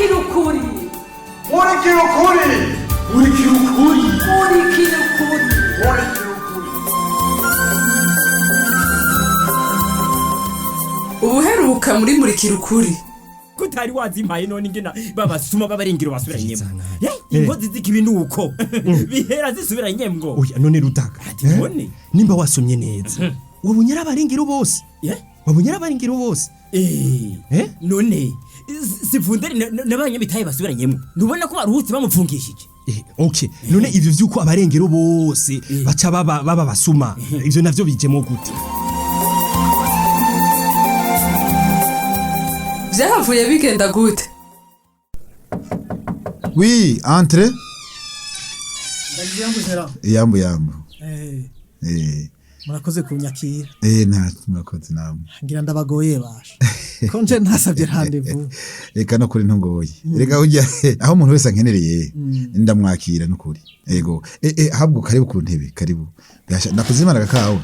Murikira ukuri. Murikira ukuri. Murikira ukuri. Murikira ukuri. Murikira ukuri. Ubuheruka muri Murikira ukuri. Kutari wazimpaye none ingena babasuma babarengero basubiranyemo. Inkozi z'ikibinuko bihera zisubiranyemwo. Oya, none Rutaka, Ati none? Nimba wasomye neza, wabonye ari abarengero bose? Wabonye ari abarengero bose? Eh? None sivunderi n'abanyamitahe basubiranyemwo, ntubona ko baruhutse bamupfungishije? Okay, none ivyo vyuko abarengero bose baca baba basuma, ivyo navyo bijemo gute? Vyahavuye bigenda gute? Oui, entre. Yambu Gerard. Yambu yambu. Murakoze kunyakira. Nta murakoze namwe. Ngira ndabagoye basha. Ko nje ntasabye rendez-vous. Reka no kuri ntungoye. Reka ujya aho umuntu wese ankenereye ndamwakira nukuri. Ego. Habwo karibu ku ntebe, karibu. Gasha nakuzimana gakawa.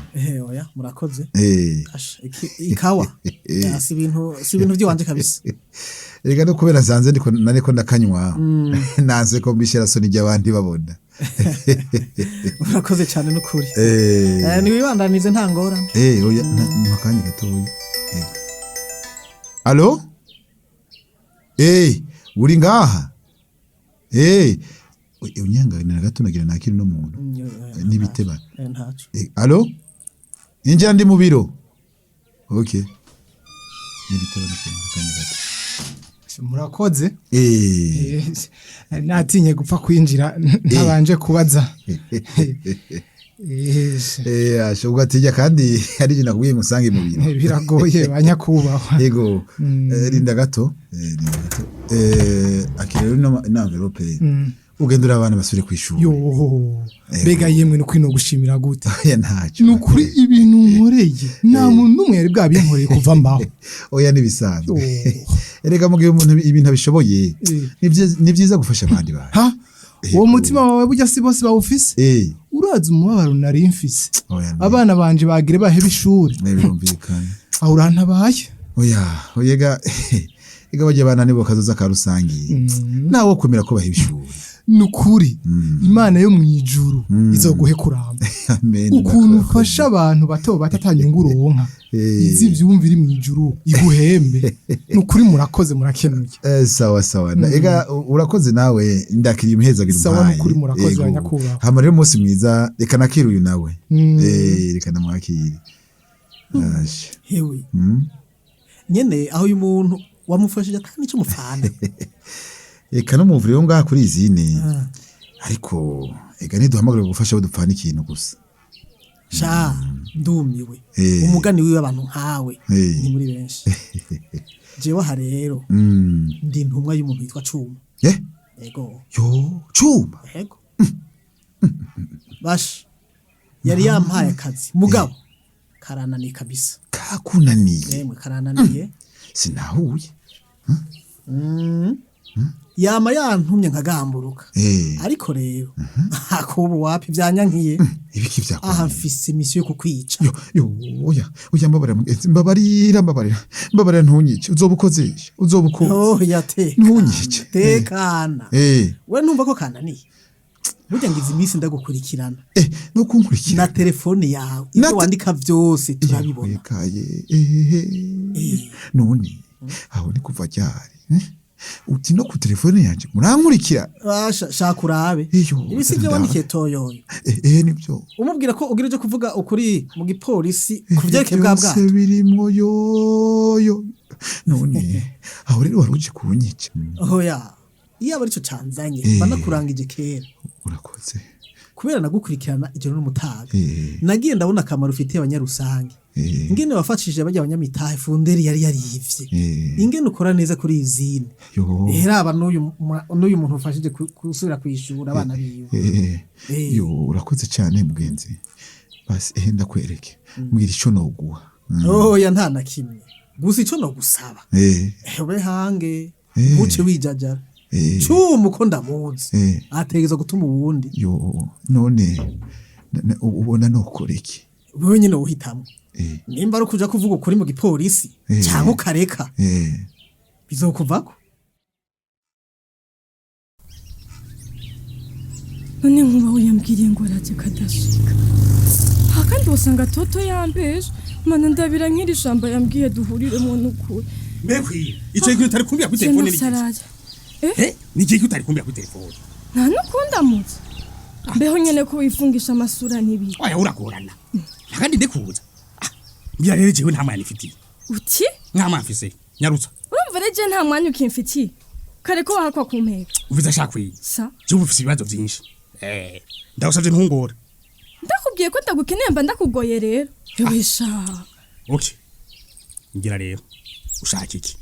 Oya, murakoze. Asha, ikawa. Si ibintu by'iwanje kabisa. Reka no kubera nsanze ndiko nariko ndakanywa. Nanze ko mbishira soni ry'abandi babona. Murakoze cyane nukuri. Niwibandanize nta ngorane. Oya, nta kanya gatoya. Ego. Allo? Uri ngaha? Unyanganira gato nagira nakiri no muntu. Nibiteba. Ntaco. Allo? Injira ndi mu biro. Okay. Nibiteba n'akanya gato. Murakoze. Natinye gupfa kwinjira ntabanje kubaza. Ashobora atinya kandi ari je nakubwiye musange mu biro. Biragoye banyakubahwa. Yego, rinda gato, rinda gato. Akira rero ino envelope. Ugenda abana basubire kwishuri. Yo, mbega yemwe no kwino gushimira gute? Oya, ntacyo. Ni ukuri ibintu nkoreye nta muntu n'umwe yari bwabinkoreye kuva mbaho. Oya, nibisanzwe. Yo. Erega mu gihe umuntu ibintu abishoboye, ni byiza gufasha abandi bantu. Ha, uwo mutima wawe burya si bose bawufise. Urazi umubabaro nari mfise? Oya, abana banje bagire bahebe ishuri. Birumvikana. Aho urantabaye. Oya, oyega ega bajya bana nibo kazoza ka rusangi, nawe wo kwemera ko baheba ishuri. Ni ukuri Imana yo mu ijuru izoguhe kuramba. Amen. Ukuntu ufasha abantu bato bato atanyungu uronka, izi ivyumva iri mu ijuru iguhembe. Ni ukuri murakoze, murakenuye. Sawa sawa. Ega urakoze nawe, ndakiriye umuhezagiro Sawa, umpaye. nukuri murakoze, Yego. banyakubahwa. Hama rero umunsi mwiza, reka nakire uyu nawe. Reka namwakire. Aje. Hewe. Nyene aho uyu muntu wamufashije atari nico mupfana? Reka no muvure wo ngaha kuri izine. Ariko ega ntiduhamagare gufasha abo dupfana ikintu gusa. Sha, ndumiwe. Umugani wiwe, abantu nkawe ni muri benshi. Jewe aha rero ndi intumwa y'umuntu yitwa Cuma. Yego. Yo, Cuma. Yego. Basha. Yari yampaye akazi. Mugabo karananiye kabisa. Kakunaniye? Yemwe, karananiye. Sinahuye. Yama yantumye nkagamburuka. Ariko rero akubu wapi, byanyankiye. Ibiki vyakunaniye? Aha mfise mission yo kukwica. Yo, yo, oya, oya, mbabarira mugenzi, mbabarira, mbabarira, mbabarira, ntunyice, uzoba ukoze, uzoba ukoze. Oh, yatekana. Ntunyice. Tekana. We numva ko kananiye. Burya ngize iminsi ndagukurikirana. No kunkurikira? Na telefone yawe. Ibyo wandika vyose turabibona. Ekaye, none aho ni kuva ryari? Eh? Uti no ku telefone yanje murankurikira? Basha, shaka urabe. Iyo, Ibi si byo wandikiye Toyoyo? Nibyo. Umubwira ko ugira uje kuvuga ukuri mu gipolisi ku vyerekeye bwa Byose bwato. birimwo yoyo. None aho rero wari uje kunyica? Oya. Iyo aba arico canzanye, banakurangije kera. Urakoze. Kubera nagukurikirana ijoro n'umutaga. Nagiye ndabona akamaro ufitiye abanyarusange. Ingene wafashije bajya abanyamitahe Funderi yari yarivye. Ingene ukora neza kuri izine. Yo. Raba n'uyu muntu ufashije gusubira kwishura abana biwe. Yo, urakoze cyane mugenzi. Basi ndakwereke. Mbwira ico noguha. Oya, nta na kimwe. Gusa ico nogusaba. Ewe hange, ntuce wijajara. Cuma uko ndamuzi. Ategerezwa gutuma uwundi. Yo, none ubona nokora iki? Wewe nyine wohitamwo. Nimba ari ukuja kuvuga ukuri mu gipolisi canke ukareka, bizokuvako. None nkuba yambwiriye ngo araje kadashika. Ha kandi usanga toto yambeje. Mana ndabira nk'iri shamba yambwiye duhuriremo n'ukuri. Mbekwiye ico gihe utari kumbira kuri telefone ni iki? Saraya. Eh, ni igihe utari kumbira kuri telefone? Nta nukundamutse. Mbeho nyene ko wifungisha amasura n'ibi. Oya, uragorana kandi ndekuza. Mbira rero jewe nta mwanya nifitiye. Uti? Nta mwanya mfise, nyarutsa. Urumva rero je nta mwanya ukimfitiye. Kare ko wahakwa kumpeka. Uvize ashakwiye. Sa. Jewe ufise ibibazo vyinshi. Ndagusavye ntungore. Ndakubwiye ko ndagukeneye mba ndakugoye rero. Ewe sha. Okay. Ngira rero ushaka iki?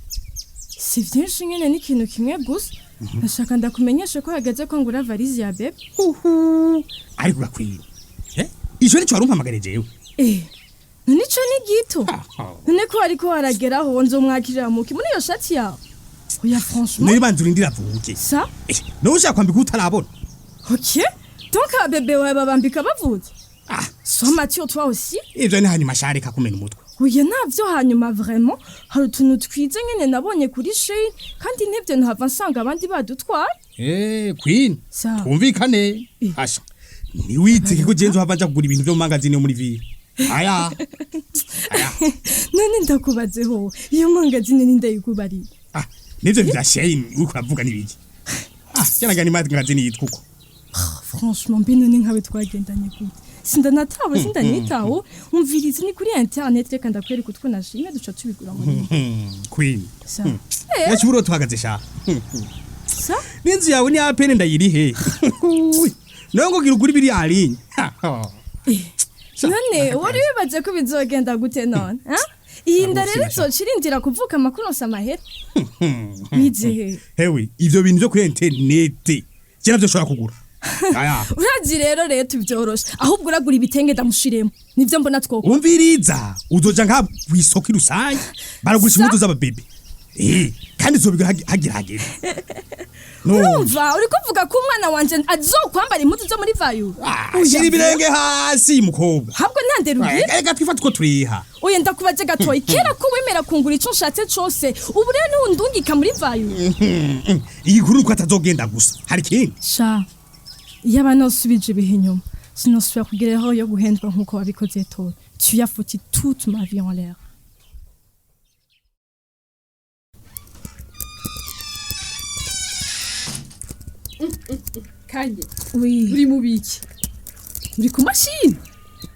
Si vyinshi nyene ni ikintu kimwe gusa. Ndashaka ndakumenyeshe ko hageze ko ngura valise ya bebe. Uhu. Ariko urakwiye. Ico nico warumpamagare jewe. None ico ni gito. None ko ariko harageraho nzomwakirira muki muri iyo shati yawe. Oya franchement. Nari banza urindira avuke. Sa? Nawe ushaka kwambika utarabona. Ok. Donc bébé wawe babambika bavutse. Ah, sois mature toi aussi. Ivyo ni hanyuma shareka kumena umutwe. Oya navyo hanyuma vraiment hari utuntu twize nyene nabonye kuri Shein kandi ntevyo ntava nsanga abandi badutwara. Queen. Twumvikane. Asha. Niwiteke ko jenzo hava nja kugura ibintu vyo mu mangazini yo muri ville. Aya. Aya. None ndakubazeho iyo mangazini ni ndayikubariye. Ah, nivyo vya Shein uriko uravuga nibiki? Ah, cyaraga ni mangazini yitwa uko. Franchement mbe none nkawe twagendanye gute? Sindanatawe sindanitaho umviriza ni kuri internet reka ndakwereka utwo nashimye duca tubigura muri Queen. Yachiburo tuhagaze sha. Sa? N'inzu yawe ni apene ndayirihe. Nawe ngo gira ugura ibiri alinye. None wari wibaze ko bizogenda gute none? Iyi nda rero izocirindira kuvuka amakuru amahera. Wizehe. Hewe ivyo bintu byo kuri internet. Je navyo ushobora kugura. Aya. Urazi rero rero tubyoroshe ahubwo uragura ibitenge ndamushiremo nivyo mbona twoko. Umviriza uzoja nka kwisoko rusange baragurisha impuzu z'ababebe. Kandi zobigura hagira hagira. Urumva uri kuvuga ko umwana wanje azokwambara impuzu zo muri vayu. Shira ibirenge hasi mukobwa. Habwo ntanderugira. Ega twifata uko turiha. Oya ndakubaze gatoyi kera ko wemera kungura ico nshatse cose ubu rero ntundungika muri vayu. Iyi kuru uko atazogenda gusa hari ikindi. Sha. Iyo abana usubije ibihe inyuma sinosubira kugeraho yo guhendwa nk'uko wabikoze Tora. Tu as foutu toute ma vie en l'air. Kanye, uri mu biki? Uri ku mashini?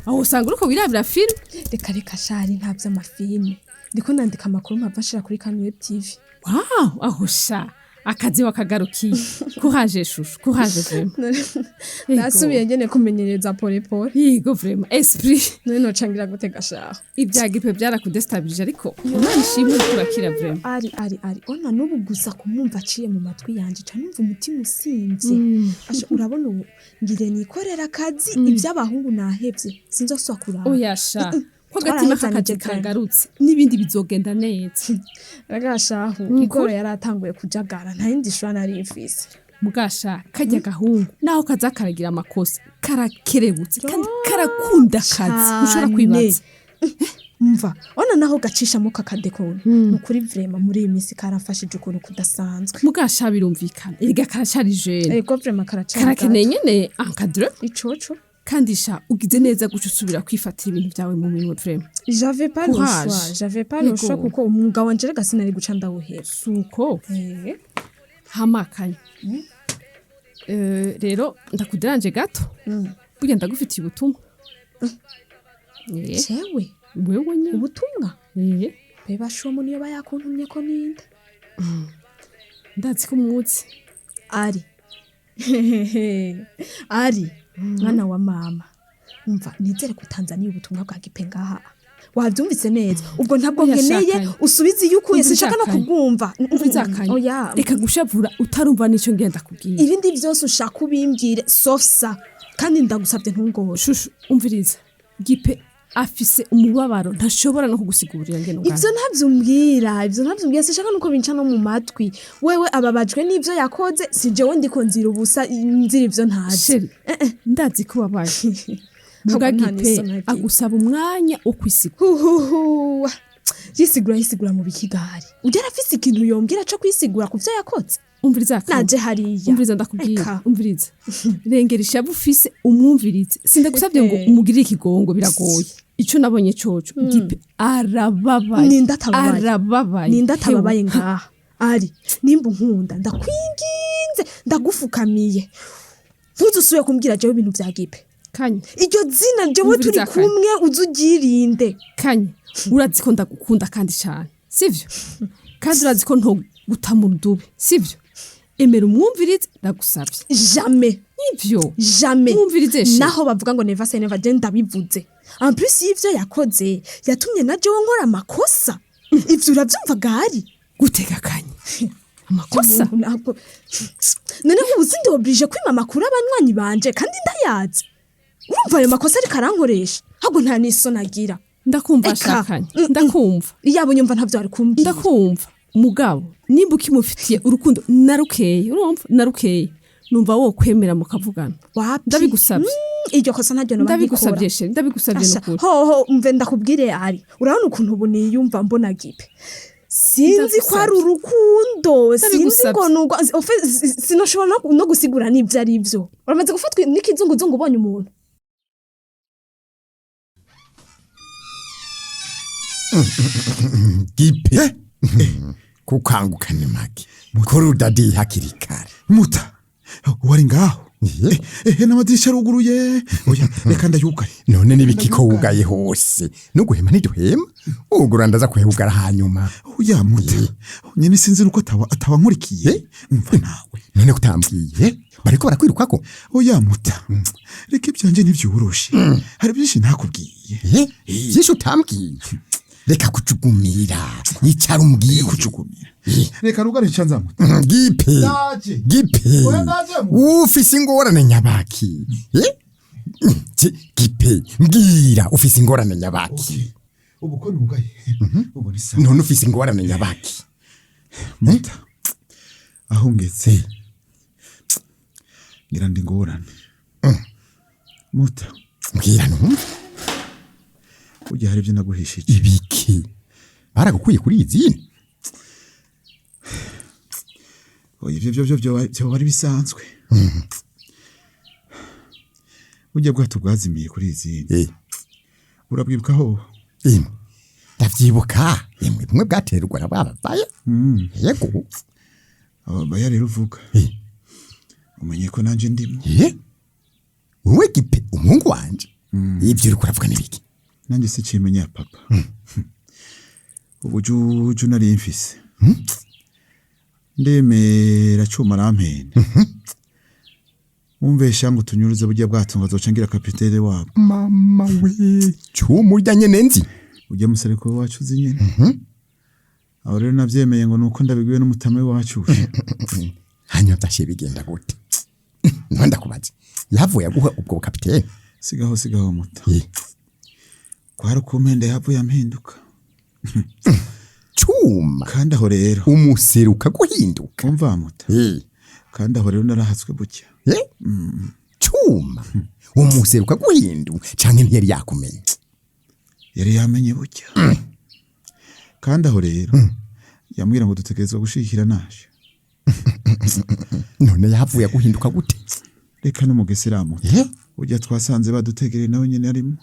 Aho usanga uriko wirabira film? Reka reka shari nta vy'amafilme. Ndiko nandika amakuru mpava nshira kuri Kanu Web TV. Wow, aho sha. Akazi wakagarukiye. Courage shushu, courage vraiment. Nasubiye ngene kumenyereza pole pole. Yego vraiment, esprit. None nocangira gutega shaho. Ibya gipe byarakudestabilije ariko Imana ishimwe kurakira vraiment. Ari ona nubu gusa kumumva aciye mu matwi yanje ca numva umutima usimvye. Asha urabona ubu ngire nikorera akazi iby'abahungu nahevye sinzoswa kuraba. Oya sha. Ko gatima kakaje kangarutse nibindi bizogenda neza. Ragashahu ikoro yaratanguye kujagara nta yindi shura nari mfise. Mugasha kajya gahungu naho kaza karagira amakosa karakerebutse kandi karakunda akazi ushobora kwibaza. Mva ona naho gacishamo kakadekona nukuri vraiment muri iyi minsi karafashije ukuntu kudasanzwe. Mugasha birumvikana erega karacari jeune. Ego vraiment karacari. Karakeneye nyene encadre icoco. Kandi sha ugize neza guca usubira kwifatira ibintu byawe mu minwe vraiment. J'avais pas le choix, j'avais pas le choix kuko umwuga wanje rega sinari guca ndawuhera. Suko. Hamakanye. Rero ndakuderanje gato. Burya ndagufitiye ubutumwa. Jewe. Wewe nyine. Ubutumwa? Beba shomo niyo bayakuntumye ko ninde? Ndazi ko umwutsi. Ari. Ari. Mwana wa mama. Umva nizere ko Tanzania ubutumwa bwa gipe ngaha. Wabyumvise neza ubwo ntabwo nkeneye usubize iyo ukuye sinshaka no kubwumva. Oya reka gushavura utarumva nico ngenda kubwira. Ibindi byose ushaka ubimbwire sauf ça kandi ndagusabye ntungore. Shushu umviriza gipe afise umubabaro ntashobora no kugusigurira ngene ugana. Ivyo ntavyumbwira sinshaka nuko binca no mu matwi. Wewe ababajwe n'ivyo yakoze si jewe ndiko nzira ubusa nzira ivyo ntazi. Ndazi ko babaye. Muga gipe agusaba umwanya wo kwisigura. Yisigura mu bikigari. Ugera afise ikintu yombwira co kwisigura ku vyo yakoze. Umviriza Kanya. Naje hariya. Umviriza ndakubwira. Eka. Umviriza. Rengera ishavu ufise umwumvirize. Sindagusabye ngo umugirire ikigongo, biragoye. Ico nabonye coco, Gipe arababaye. Ninde atababaye? Arababaye. Ninde atababaye ngaha? Ari nimba unkunda, ndakwinginze, ndagufukamiye, ntuzusubire kumbwira jewe ibintu vya Gipe. Kanya. Iryo zina jewe turi Umviriza, Kanya. kumwe, uze uryirinde. Kanya, urazi ko ndagukunda kandi cyane, sivyo? Kandi urazi ko ntoguta mu rudubi, sivyo? Emera umwumvirize, ndagusabye. Jamais. Ivyo. Jamais. Mwumvirize she. Naho bavuga ngo never say never, je ndabivuze. En plus y'ivyo yakoze, yatumye na jewe nkora amakosa. Ivyo uravyumva gari? Gutega, Kanya? Amakosa? Ntabwo none nk'ubu sindi obligé kwima amakuru abanywanyi banje kandi ndayazi. Urumva ayo makosa ariko arankoresha, ahubwo nta n'isoni agira. Ndakumva. Eka. Shakanye, ndakumva. Iyaba unyumva, ntavyo wari kumbwira. Ndakumva, mugabo nimba ukimufitiye urukundo na rukeye, urumva, na rukeye, numva wo kwemera mukavugana. Wapi. Ndabigusabye. Iryo kosa ntaryo noba Ndabigusabye nkikora. chérie, ndabigusabye. Asha, Nukuri. hoho mve ndakubwire ari, urabona ukuntu ubu niyumva mbona Gipe, sinzi ko ari urukundo, sinzi Ndabigusabye. ngo nuko ofe sinoshobora no gusigura n'ibyo ari byo. Uramaze gufatwa n'ikizunguzungu ubonye umuntu. Gipe, kukanguka ni make kuri udadiye hakiri kare. Muta, wari ngaho? Ehe, n'amadirisha aruguruye. Oya, reka ndayugare. None n'ibiki ko wugaye hose? No guhema ntiduhema, ugura ndaza kuhugara hanyuma. Oya muta, nyine sinzi nuko ataba nkurikiye, umva nawe. None kutambwiye, bariko barakwirukako? Oya muta, reka, ibyanjye ntibyoroshe, hari byinshi ntakubwiye. Byinshi utambwiye? Reka kucugumira, yicara umbwire. Kucugumira, reka rugare nca muta. Gipe. Ndaje. Gipe. Oya, ndaje mu. Ufise ingorane nyabaki? Gipe, mbwira, ufise ingorane nyabaki? Ubu ko nugaye, ubu ni sawa. None ufise ingorane nyabaki? Muta, aho ngeze ngira ndi ingorane muta. Mbwira numve. Burya hari ibyo naguhishije. Ibiki? Baragukuye kuri izini? Oya, ibyo byo byo byoba ari bisanzwe. Burya bwato bwazimiye kuri izindi, urabwibuka ho? Imwe ndavyibuka, imwe bumwe bwaterwa na babavayo, yego. Ababaya rero uvuga, umenye ko nanje ndimo. Wowe Gipe, umuhungu wanje, ibyo uriko uravuga n'ibiki? Nanjye se cimenya papa, ubujuju nari mfise, ndemera cuma arampenda, umvesha ngo tunyuruze burya bwato ngo azoca ngira kapitene wabo. Mama we, cuma urya nyene nzi? Ujya musereko wacu uzi nyene. Aho rero navyemeye ngo nuko ndabigwiwe n'umutama wacu. Hanyuma vyashiye bigenda gute? None ndakubaza, yavuye aguha ubwo kapitene? Sigaho, sigaho muta, kwari ukumpenda, yavuye ampinduka. Cuma. Kandi aho rero umuseruka guhinduka. Umva muta, kandi aho rero narahatswe bucya. Cuma umuseruka guhinduka canke ntiyari yakumenya? Yari yamenye bucya. Kandi aho rero yambwira ngo dutegerezwa gushikira naje. None yavuye guhinduka gute? Reka n'umugesera muta, burya twasanze badutegereye, nawe nyene arimo,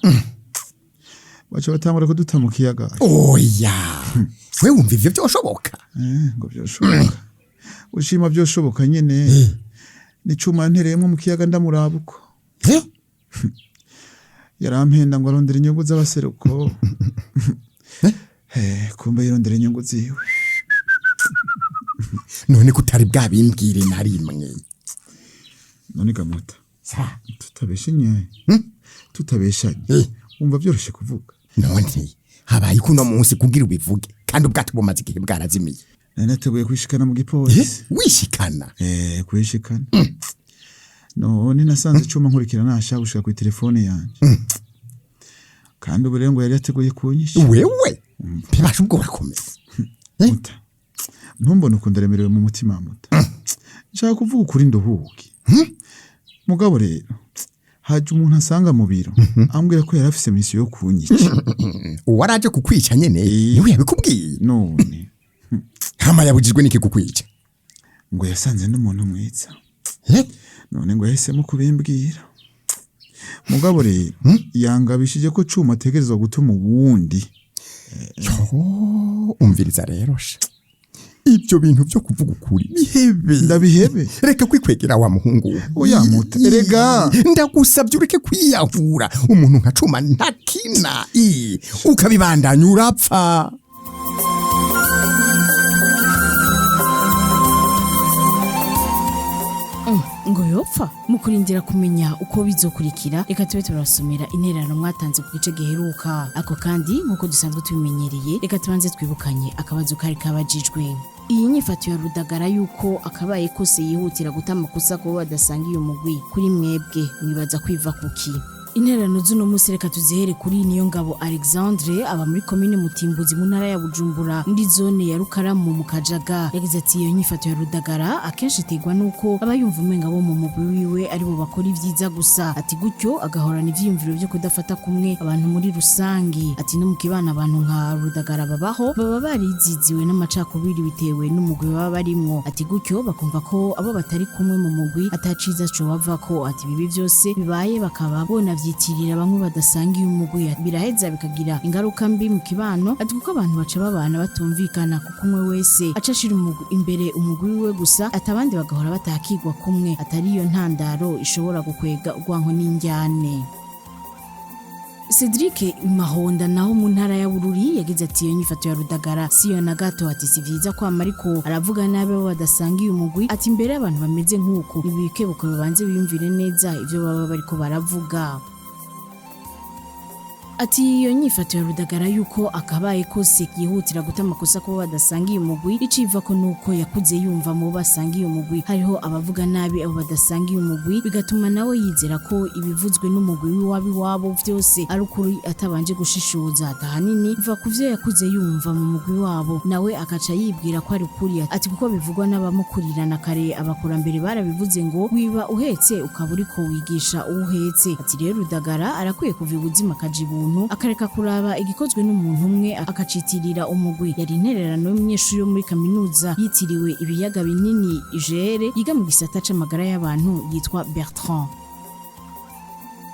baca batangura kuduta mu kiyaga. Oya, we wumva ivyo vyoshoboka? Ngo vyoshoboka? Ushima vyoshoboka nyene, nicuma ntereyemwo mu kiyaga ndamuraba uko yarampenda ngo arondera inyungu z'abaseruko. Kumbe yirondera inyungu ziwe. None kutari bwabimbwire na rimwe? None gamuta, tutabeshenye, tutabeshanye, wumva byoroshe kuvuga? None habaye kuno munsi kugira ubivuge, kandi ubwato bumaze igihe bwarazimiye? Nari nateguye kwishikana mu gipolisi. Wishikana? Kwishikana. None nasanze icuma nkurikira nashaka gushika ku telefone yanje, kandi ubu rero ngo yari yateguye kunyisha. Wewe ntibasha, ubwo urakomeza. Muta, ntumbone ukuntu ndaremerewe mu mutima muta, nshaka kuvuga ukuri nduhuke. Mugabo rero haje umuntu asanga mu biro, ambwira ko yari afise misiyo yo kunyica. Uwaraje kukwica nyene niwe yabikubwiye? None. Hama yabujijwe n'iki kukwica? Ngo yasanze n'umuntu mwiza. None ngo yahisemo kubimbwira. Mugabo rero yangabishije ko Cuma ategerezwa gutuma uwundi. Yo, umviriza rero sha. Ibyo bintu byo kuvuga ukuri bihebe. Ndabihebe. Reka kwikwegera wa muhungu. Oya muta, erega. Ndagusabye ureke kwiyahura. Umuntu nka Cuma ntakina. Ukabibandanya urapfa. Ngo yopfa mu kurindira kumenya uko bizokurikira, reka tube turasomera intererano mwatanze ku gice giheruka. Ako kandi nk'uko dusanzwe tubimenyereye, reka tubanze twibukanye akabazo kari kabajijwe. Iyi nyifato ya Rudagara yuko akabaye kose yihutira guta amakosa kubo badasanga iyo mugwi, kuri mwebwe mwibaza kwiva kuki? Intererano z'uno munsi reka tuzihere kuri niyo ngabo Alexandre aba muri komine Mutimbuzi mu ntara ya Bujumbura muri zone ya Rukaramu mu Kajaga. Yagize ati iyo nyifato ya Rudagara akenshi iterwa nuko aba yumva umenga bo mu mugwi wiwe ari bo bakora ivyiza gusa, ati gutyo agahorana ivyiyumviro vyo kudafata kumwe abantu muri rusangi. Ati no mu kibana abantu nka Rudagara babaho baba bariziziwe n'amacakubiri bitewe n'umugwi baba barimwo, ati gutyo bakumva ko abo batari kumwe mu mugwi ataciza co bavako, ati bibi vyose bibaye bakaba bona vyitirira bamwe badasangiye umugwi, biraheza bikagira ingaruka mbi mu kibano, ati kuko abantu baca babana batumvikana kuko umwe wese aca ashira umugwi imbere umugwi wiwe gusa, ati abandi bagahora batakigwa kumwe, atari iyo ntandaro ishobora gukwega urwanko n'injyane. Cedric Mahonda naho mu ntara ya Bururi yagize ati iyo nyifato ya Rudagara siyo na gato, ati si vyiza kwama ariko aravuga nabi abo badasangiye umugwi, ati imbere abantu bameze nk'uko ibikebuko bibanze biyumvire neza ivyo baba bariko baravuga. Ati iyo nyifato ya Rudagara yuko akabaye kose yihutira guta amakosa kubo badasangiye umugwi, iciva ko nuko yakuze yumva mu basangiye umugwi hariho abavuga nabi abo badasangiye umugwi, bigatuma nawe yizera ko ibivuzwe n'umugwi w'iwabi wabo vyose ari ukuri atabanje gushishoza. Ahanini biva ku vyo yakuze yumva mu mugwi wabo, nawe akaca yibwira ko ari ukuri, ati kuko bivugwa n'abamukurirana kare abakurambere barabivuze ngo wiba uhetse ukaba uriko wigisha uwuhetse. Ati rero Rudagara arakwiye kuva ibuzima akaja ibuntu, akareka kuraba igikozwe n'umuntu umwe akacitirira umugwi. Yari intererano y'umunyeshuri wo muri kaminuza yitiriwe ibiyaga binini IGR yiga mu gisata c'amagara y'abantu yitwa Bertrand.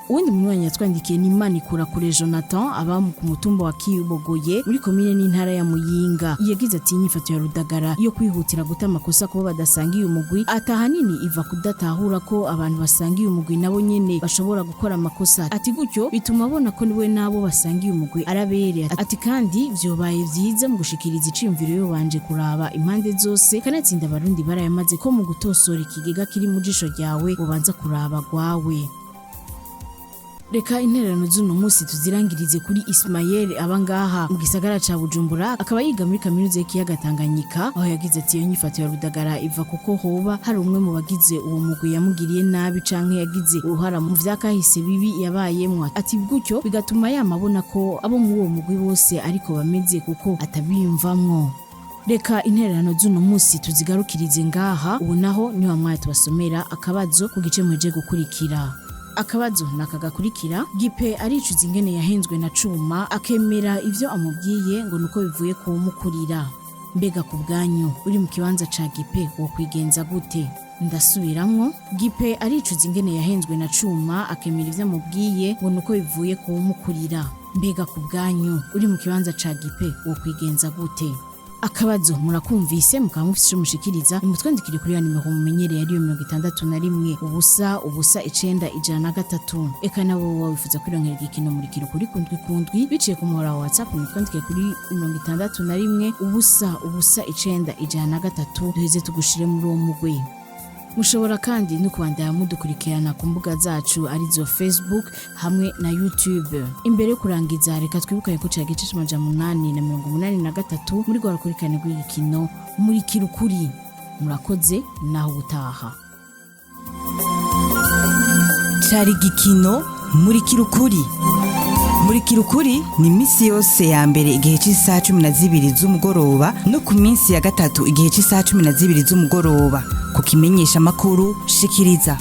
Uwundi munywanyi yatwandikiye ni Manikura kure Jonathan aba ku mutumba wa Kibogoye muri komine n'intara ya Muyinga. Yagize ati inyifato ya Rudagara yo kwihutira guta amakosa kubo badasangiye umugwi atahanini iva kudatahura ko abantu basangiye umugwi nabo nyene bashobora gukora amakosa, ati gutyo bituma abona ko niwe nabo basangiye umugwi arabere. Ati kandi vyobaye vyiza mu gushikiriza iciyumviro yo banje kuraba impande zose, kanatsinda abarundi barayamaze ko mu gutosora ikigega kiri mu jisho ryawe ubanza kuraba gwawe. Reka intererano z'uno munsi tuzirangirize kuri Ismael abangaha mu gisagara ca Bujumbura, akaba yiga muri kaminuza y'ikiyaga Tanganyika, aho yagize ati iyo nyifato ya Rudagara iva kuko hoba hari umwe mu bagize uwo mugwi yamugiriye nabi canke yagize uruhara mu vyakahise bibi yabayemwo, ati gutyo bigatuma yamabona ko abo mu uwo mugwi bose ariko bameze kuko atabiyumvamwo. Reka intererano z'uno munsi tuzigarukirize ngaha, ubu naho ni wa mwanya tubasomera akabazo ku gice mweje gukurikira. Akabazo nakagakurikira: Gipe aricuza ingene yahenzwe na Cuma akemera ivyo amubwiye ngo nuko bivuye kuwumukurira. Mbega ku bwanyu uri mu kibanza ca Gipe wo kwigenza gute? Ndasubiramwo, Gipe aricuza ingene yahenzwe na Cuma akemera ivyo amubwiye ngo nuko bivuye kuwumukurira. Mbega ku bwanyu uri mu kibanza ca Gipe wo kwigenza gute? Akabazo murakumvise, mukaba mufise ico mushikiriza, nimutwandikire kuri ya nimero mumenyereye ariyo 61 0 0 9 103. Eka nabo wowe wifuza kwironkera igikino murikiro kuri kundwi kundwi biciye ku muhora wa WhatsApp, mutwandikire kuri 61 0 0 9 103, duheze tugushire muri uwo mugwi. Mushobora kandi no kubandanya mudukurikirana ku mbuga zacu arizo Facebook hamwe na YouTube. Imbere yo kurangiza reka twibukanye ko cari igice c'amajana 883 muri rwa rukurikirane rw'igikino muri Kirukuri. Murakoze, naho ubutaha. Cari igikino muri Kirukuri. Muri Kirukuri ni misi yose ya mbere igihe cy'isaha 12 z'umugoroba no ku minsi ya gatatu igihe cy'isaha 12 z'umugoroba. Ku kimenyesha makuru shikiriza.